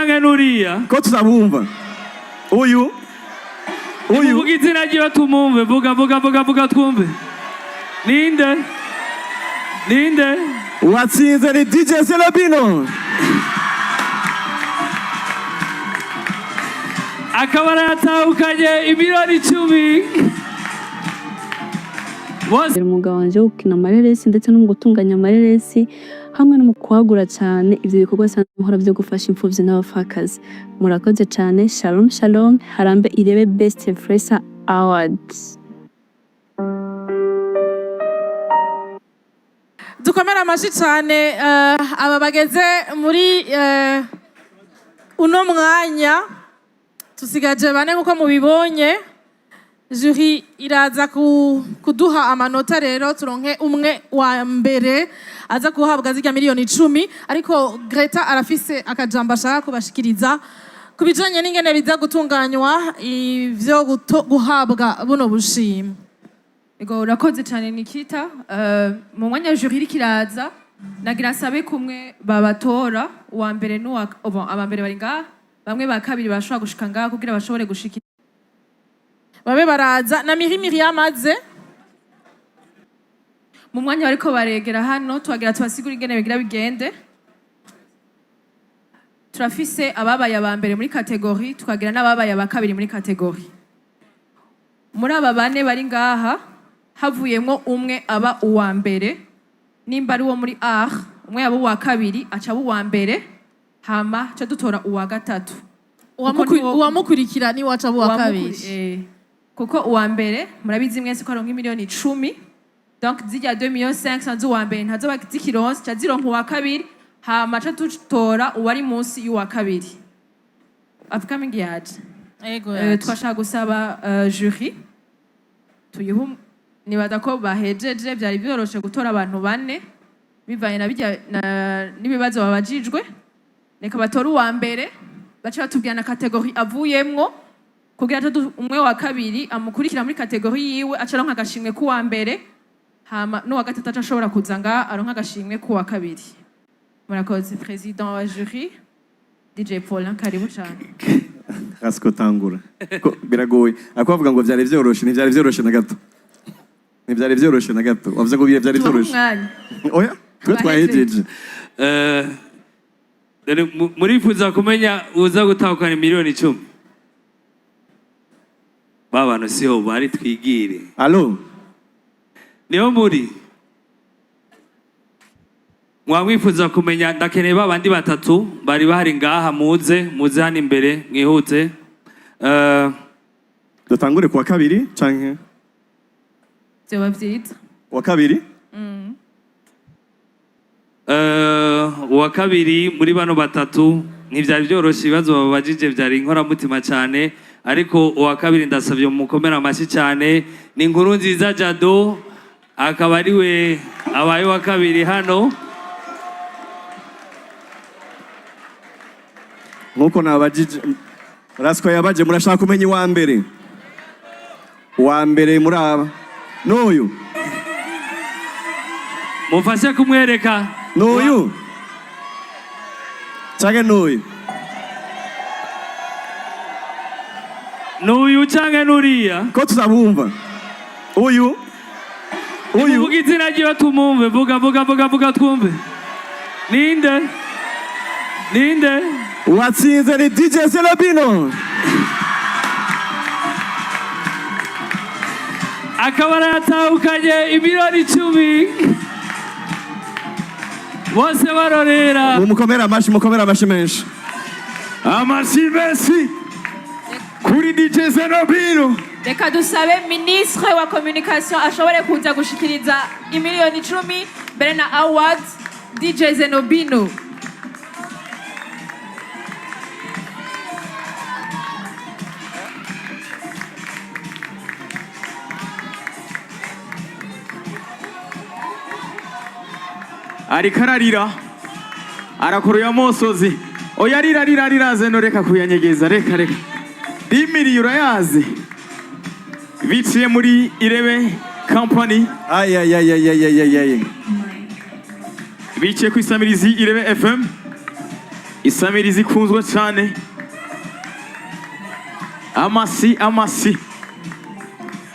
Canke nuriya? Ko tutabumva. Uyu, uyu. Vuga izina ryiwe tumumve. Vuga, vuga, vuga, vuga twumve. Ninde? Ninde? Uwatsinze ni DJ Zenobino. Akaba aratahukanye imiliyoni 10 bose. Umwuga wanje wo gukina amareresi ndetse no mu gutunganya amareresi hamwe no mu kwagura cyane ivyo bikorwa nsanzwe nkora vyo gufasha imfuvyi n'abapfakazi. Murakoze cyane. Shalom shalom. Harambe Irebe Best Influencer Awards. Dukomere amashyi cyane aba bageze muri uno mwanya. Tusigaje bane nk'uko mubibonye. Jury iraza kuduha amanota rero turonke umwe wa mbere aza guhabwa zirya miliyoni 10. Ariko Greta arafise akajambo ashaka kubashikiriza ku bijanye n'ingene biza gutunganywa ivyo guhabwa buno bushimwe. Ego, urakoze cyane Nikita. Mu mwanya jury iriko iraza, nagira nsabe kumwe babatora uwa mbere n'uwa, oh bon, aba mbere bari ngaha, bamwe ba kabiri bashobora gushika ngaha kugira bashobore gushika. Babe baraza na Miri Miriam aze. Mu mwanya bariko baregera hano, tuhagira tubasigure ingene bigira bigende. Turafise ababaye aba mbere muri catégorie, tukagira n'ababaye aba kabiri muri catégorie. Muri aba bane bari ngaha, havuyemwo umwe aba uwa mbere, nimba ari uwo muri art, umwe yaba uwa kabiri aca aba uwa mbere, hama ca dutora uwa gatatu. Uwamukurikira ni waca uwa kabiri. Kuko uwa mbere murabizi mwese ko aronka imiliyoni 10. Donc zirya 2 millions 500 z'uwa mbere ntazoba zikironse, ca zironka uwa kabiri, hama ca dutora uwari munsi y'uwa kabiri. Upcoming yaje. Ego. Twashaka gusaba jury tuyihe nibaza ko bahejeje. Byari byoroshe gutora abantu bane bivanye na bijya n'ibibazo babajijwe. Reka batore uwa mbere, bace batubwira na catégorie avuyemwo, kugira umwe wa kabiri amukurikira muri catégorie yiwe aca aronka agashimwe k'uwa mbere, hama n'uwa gatatu aca ashobora kuza ngaha aronka agashimwe k'uwa kabiri. Murakoze. Président wa jury DJ Paulin, karibu cyane. Rasiko, tangura. Ko biragoye ako bavuga ngo vyari vyoroshe. Ntivyari vyoroshe na gato, ntivyari vyoroshe na gato. Wavuze ngo vyari Tubahe vyoroshe. umwanya. Oya, twe twahejeje. Dore murifuza kumenya uza gutahukana miliyoni 10? Ba bantu siho bari, twigire. Allô. Niho muri mwamwifuza kumenya. Ndakeneye ba bandi batatu bari bahari ngaha, muze, muze hano imbere mwihute. Dutangure kuwa kabiri canke? Vyoba vyiza. Wa kabiri. Uwa kabiri muri bano batatu, ntivyari byoroshe, ibibazo babajije vyari inkoramutima cyane, ariko uwa kabiri ndasabye mukomere amashyi cyane, ni Inkuru Nziza Jado, akaba ariwe abaye uwa kabiri hano. Nkuko nabajije, Rasiko yabaje, murashaka kumenya uwa mbere? Uwa mbere muri aba n'uyu. Mufashe kumwereka. N'uyu canke n'uyu? N'uyu canke n'uriya? Ko tutabumva. Uyu, uyu. Vuga izina ryiwe tumumve. Vuga, vuga, vuga, vuga twumve. Ninde? Ninde? Uwatsinze ni DJ Zenobino. Akaba aratahukanye imiliyoni 10, bose barorera. Mumukomere amashi, mukomere amashi menshi. Amashyi menshi kuri DJ Zenobino. Reka dusabe ministre wa communication ashobore kuza gushikiriza imiliyoni 10 mbere na award DJ Zenobino. Ariko ararira, arakoroye amosozi. Oya, arira, arira, arira Zeno, reka kuyanyegeza, reka, reka dimiriye urayazi biciye muri Irebe Company. Ayayayayayayay. Biciye ku isamirizi Irebe FM. Isamirizi ikunzwe cyane. Amasi, amasi,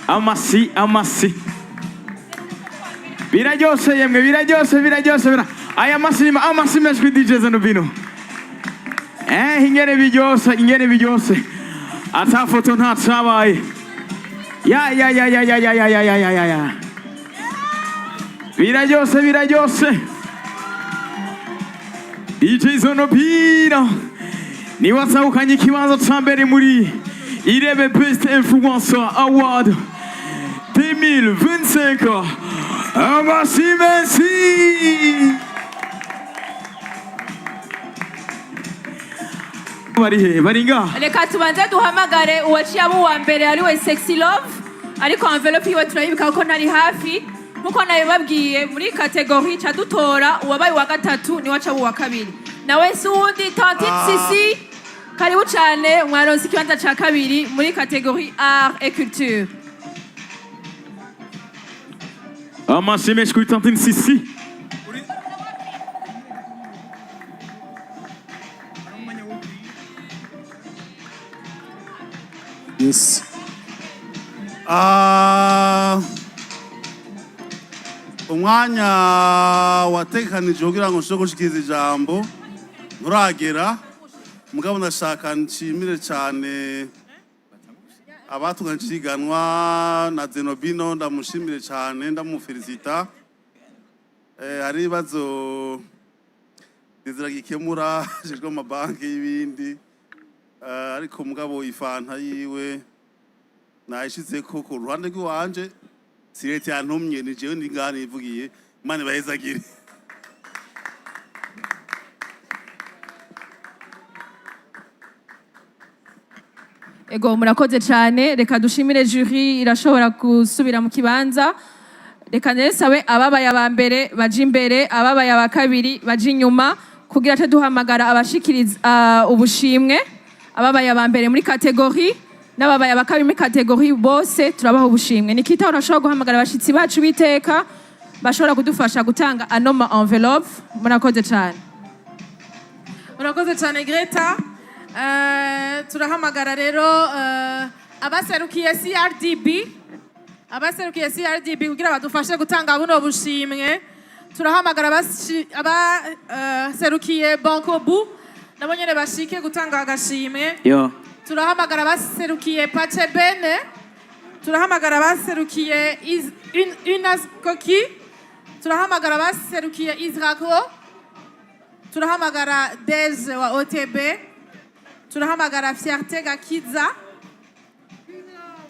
amasi, amasi! Biraryoshe yemwe, biraryoshe, biraryoshe, aya masi ni amasi menshi kuri DJ Zenobino. Ingene biryoshe, ingene biryoshe! Ata foto nta cabaye. Ya ya ya ya ya ya ya ya ya ya ya ya! Biraryoshe, biraryoshe! DJ Zenobino niwe atahukanye ikibanza ca mbere muri Irebe Best Influencer Award 2025. Amasi menshi! Bari he? Bari ngaha? Reka tubanze duhamagare uwaciye aba uwa mbere, ariwe Sexy Love, ariko envelope yiwe turayibika kuko ntari hafi. Nkuko nabibabwiye, muri catégorie ca dutora uwabaye uwa gatatu, niwe aca aba uwa kabiri. Nawe si uwundi, Tantine Sisi, karibu cane. Mwaronse ikibanza ca kabiri muri catégorie art et culture. Amasi menshi kuri Tantine Sisi. Yes. Ah, umwanya wategekanijwe kugira ngo nshobore gushikiriza ijambo nturagera, mugabo ndashaka nshimire cyane abatunganyije ihiganwa na Zenobino. Ndamushimire cyane, ndamufelicita. Hari ibibazo Dizira gikemura ajejwe amabanki y'ibindi. Ariko mugabo ifanta yiwe nayishizeko ku ruhande rw'iwanje. Si leta yantumye, ni jewe ndi ngaha nivugiye. Imana ibahezagire. Ego, murakoze cyane. Reka dushimire jury, irashobora gusubira mu kibanza. Reka sabe ababaye aba mbere baje imbere, ababaye aba kabiri baje inyuma, kugira ce duhamagara abashikiriza ubushimwe. Ababaye aba mbere muri catégorie n'ababaye aba kabiri muri catégorie, bose turabaha ubushimwe. Nikita, urashobora guhamagara abashitsi bacu b'iteka bashobora kudufasha gutanga ano ma enveloppe. Murakoze cyane. Urakoze cyane, Greta. Turahamagara rero abaserukiye CRDB, abaserukiye CRDB kugira badufashe gutanga buno bushimwe. Turahamagara abaserukiye Bancobu, nabo nyene bashike gutanga agashimwe. Yo. Turahamagara abaserukiye Pace Bene, turahamagara abaserukiye Unaskoki, turahamagara abaserukiye Israko, turahamagara Deze wa OTB, turahamagara Fierté Gakiza,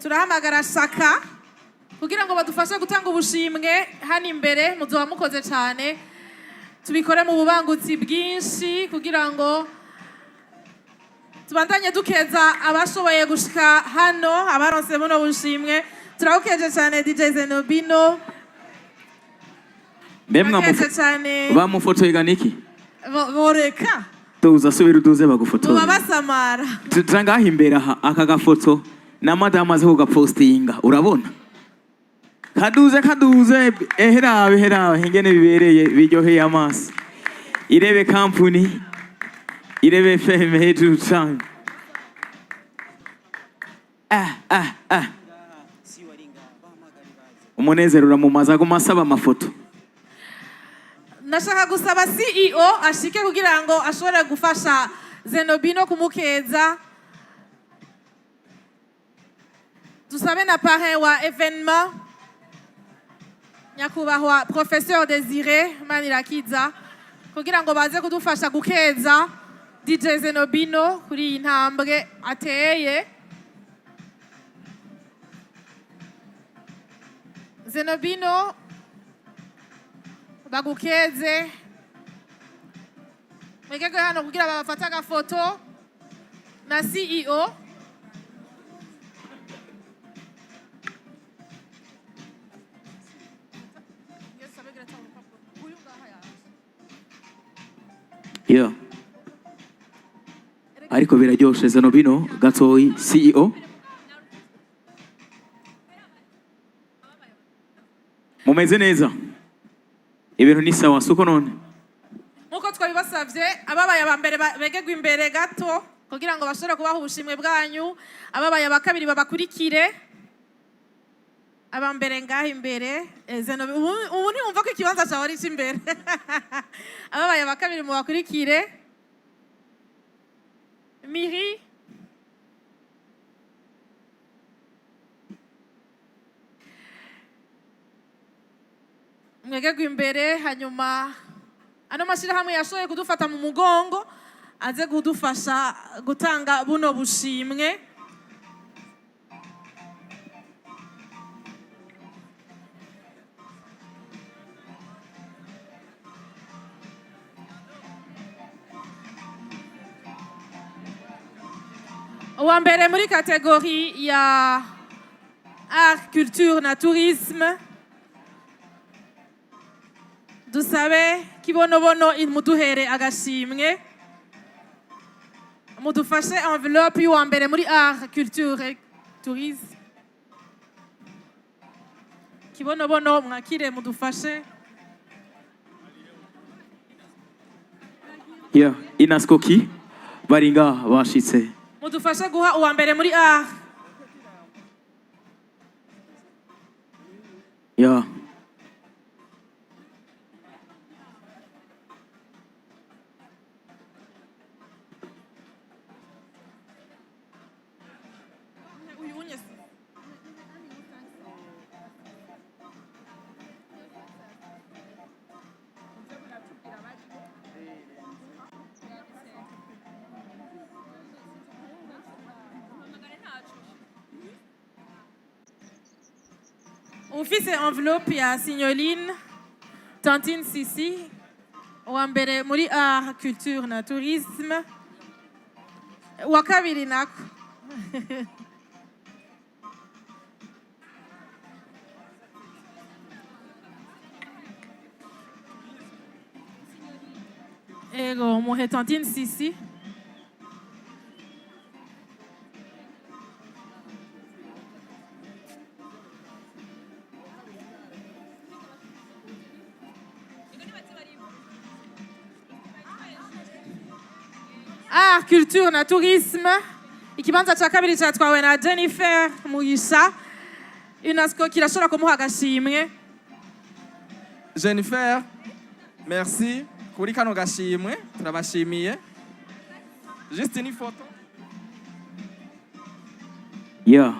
turahamagara Shaka kugira ngo badufashe gutanga ubushimwe hano imbere. Muzoba mukoze cyane. Tubikore mu bubangutsi bwinshi kugira ngo tubandanye dukeza abashoboye gushika hano, abaronse buno bushimwe. Turagukeje cyane, DJ Zenobino. Mbe Turakeje cyane. Bamufotoye ganiki? Boreka. Tuza, subira uduze bagufotore. Muba basamara. Tuza ngaha imbere aha. Aka gafoto na madamu aze kugapostinga. Urabona kaduze, kaduze. Eherabe, herabe ingene bibereye, biryoheye amaso. Irebe Company, Irebe FM hejuru cane. Ah ah ah! Umunezero uramumaza, aguma asaba amafoto. Nashaka gusaba CEO ashike kugira ngo ashobore gufasha Zenobino kumukeza. Dusabe na parrain wa événement, nyakubahwa Professeur Desire Manirakiza, kugira ngo baze kudufasha gukeza DJ Zenobino kuri iyi ntambwe ateye. Zenobino, bagukeze. Mwegege hano kugira babafate agafoto na CEO. Yeah. Ariko biraryoshe. Zenobino gatoyi, CEO, mumeze neza, ibintu ni sawa, suko none? Nk'uko twabibasabye, ababaye aba mbere begegwe imbere gato kugira ngo bashobore kubaha ubushimwe bwanyu. Ababaye aba kabiri babakurikire. Aba mbere ngaho imbere. Zeno, ubu ntiwumva ko ikibanza cyawe ari icy'imbere. Ababaye aba kabiri mubakurikire. Miri, mwegegwe imbere, hanyuma ano mashyirahamwe yashoboye kudufata mu mugongo aze kudufasha gutanga buno bushimwe. Uwa mbere muri catégorie ya art, culture na tourisme, dusabe Kibonobono imuduhere agashimwe. Mudufashe enveloppe y'uwa mbere muri art, culture et tourisme. Kibonobono, mwakire mudufashe. Yeah, Inascoki bari ngaha bashitse. Mudufashe guha uwa mbere muri art. Yeah. Uyu unye. Ufise enveloppe ya Signoline Tantine Sisi, uwa mbere muri art, culture na tourisme, uwa kabiri nako. Ego, muhe Tantine Sisi. Art, culture na tourisme, ikibanza cya kabiri cyatwawe na Jennifer Mugisha. UNESCO kirashobora kumuha agashimwe. Jennifer, merci kuri kano gashimwe, turabashimiye. Juste une photo. Yeah.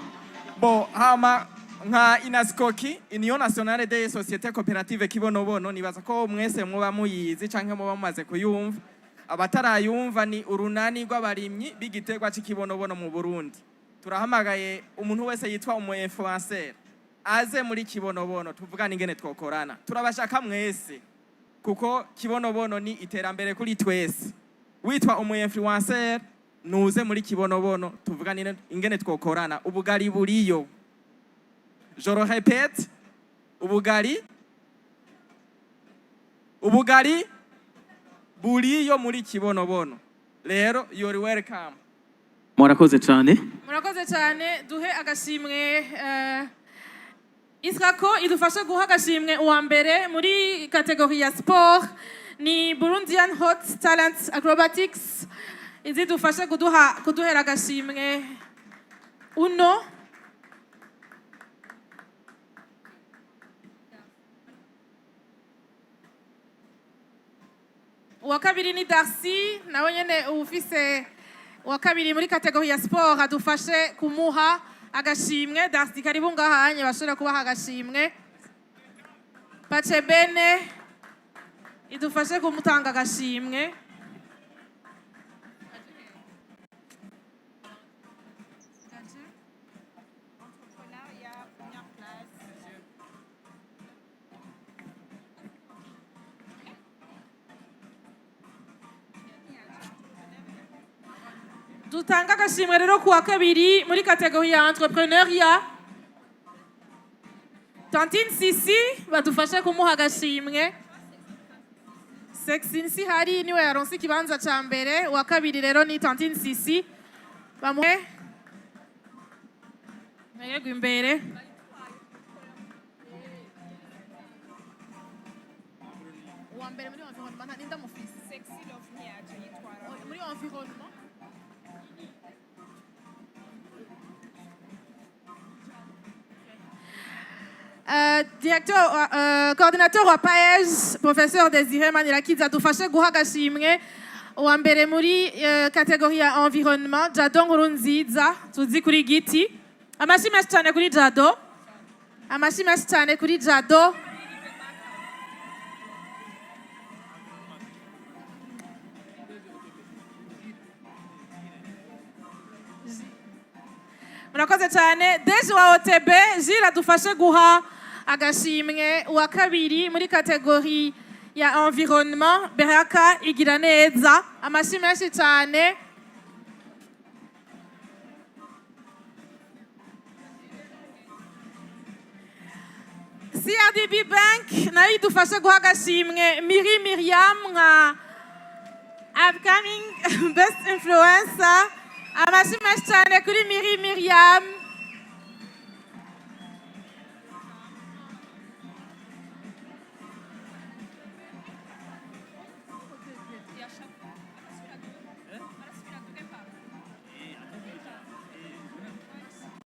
Bon, hama nka Inascoki, Union Nationale des Sociétés Coopératives Kibonobono, nibaza ko mwese muba muyizi canke muba mumaze kuyumva. Abatarayumva, ni urunani rw'abarimyi b'igiterwa c'ikibonobono mu Burundi. Turahamagaye umuntu wese yitwa umu influencer aze muri Kibonobono tuvugane ingene twokorana. Turabashaka mwese kuko Kibonobono ni iterambere kuri twese. Witwa umu influencer, nuze muri Kibonobono tuvugane ingene twokorana. Ubugari buriyo. Je le répète, ubugari, ubugari buriyo muri Kibonobono. Rero you're welcome. Murakoze cyane. Murakoze cyane. Duhe agashimwe Israko idufashe guha agashimwe uwa mbere muri catégorie ya sport, ni Burundian Hot Talent Acrobatics. Izidufashe kuduhera agashimwe uno. Uwa kabiri ni Darcy, nawe nyene ufise uwa kabiri muri catégorie ya sport adufashe kumuha agashimwe. Darcy, karibu ngahanye bashobora kubaha agashimwe. Pacebene idufashe kumutanga agashimwe. Dutanga agashimwe rero kuwa kabiri muri catégorie ya entrepreneuriat, Tantine Sisi, badufashe kumuha agashimwe. Sexy nsi hari niwe yaronse ikibanza ca mbere. Uwa kabiri rero ni Tantine Sisi, bamuhe mwegwe imbere. Uwa mbere muri environnement nta ndamufise. Muri environnement. Directeur, coordinateur wa PAEJ, professeur Désiré Manirakiza, dufashe guha agashimwe uwa mbere muri catégorie ya environnement, Jado Nkurunziza, tuzi kuri Giti. Amashyi menshi cyane kuri Jado. Amashyi menshi cyane kuri Jado. Murakoze cyane. DG wa OTB Gilles, adufashe guha agashimwe uwa kabiri muri catégorie ya environnement, Beraka Igiraneza. Amashyi menshi cyane. CRDB Bank nayo idufashe guha agashimwe Miri Miriam nka upcoming best influencer. Amashyi menshi cyane kuri Miri Miriam.